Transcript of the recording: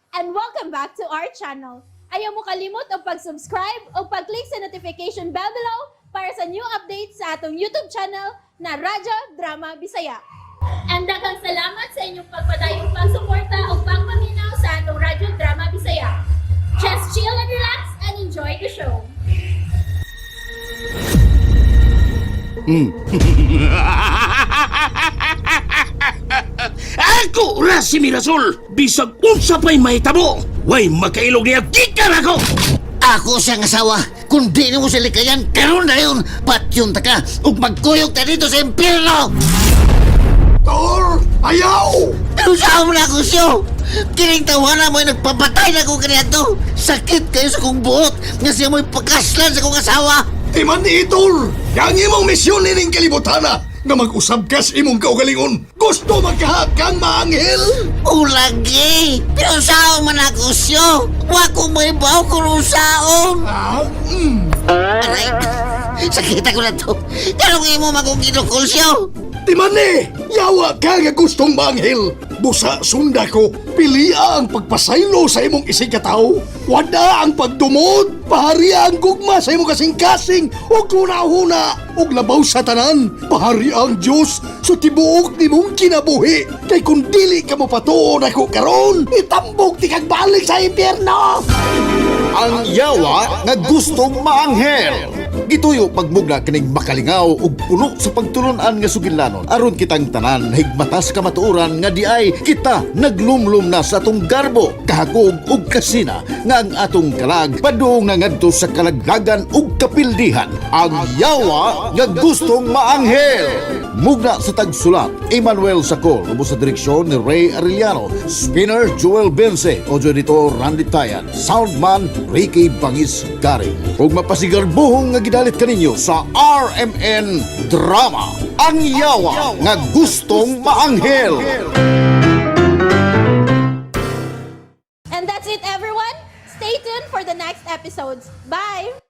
And welcome back to our channel. Ayaw mo kalimot og pag-subscribe o pag-click sa notification bell below para sa new updates sa atong YouTube channel na Radyo Drama Bisaya. And daghang salamat sa inyong pagpadayong pagsuporta o pagpaminaw sa atong Radyo Drama Bisaya. Just chill and relax and enjoy the show. Ako ra si Mirasol! Bisag unsa pa'y mahitabo, way makailog niya gikan ako! Ako siyang asawa. Kung di nimo sila likayan, karon na yun. Patyon ta ka ug magkuyog ta dito sa impyerno. Tor! Ayaw! Pero saan mo na ako siyo? Kining tawana mo'y nagpapatay na akong kaniadto. Sakit kayo sa kong buot nga siya mo'y pakaslan sa kong asawa. Di man ni Tor! Yang imong misyon nining kalibutana nga mag-usab ka sa imong kaugalingon. Gusto magkahak kang maanghel! O lagi! Pero saan man ako siyo? Wa ko may baw kung usaon. Ah, Aray! Sakit ako na to. Karong imo magong ginukol siyo. Di man ni! Yawa ka nga gustong maanghel! Busa sunda ko, pilia ang pagpasaylo sa imong isig katawo. Wada ang pagdumot, pahari ang gugma sa imong kasing-kasing, ug huna-huna, ug labaw sa tanan, pahari ang Diyos sa tibuok nimong kinabuhi. Kay kung dili ka mopatuon ako karon, itambok ti kag balik sa impyerno. Ang yawa nga gustong maanghel. Gituyo pagmugna kining makalingaw ug puno sa pagtulun-an nga sugilanon aron kitang tanan higmata sa kamatuoran nga di ay kita naglumlum na sa atong garbo, kahakog ug kasina nga ang atong kalag padung na ngadto sa kalaglagan ug kapildihan. Ang yawa nga gustong maanghel. Mugna sa tagsulat, Emmanuel Sacol, ubos sa direksyon ni Ray Arellano, Spinner Joel Bense, audio editor Randy Tayan, soundman Ricky Bangis Garing. Ug mapasigarbuhong nga gidalit kaninyo sa RMN Drama, Ang Yawa nga Gustong Maanghel. And that's it, everyone. Stay tuned for the next episodes. Bye!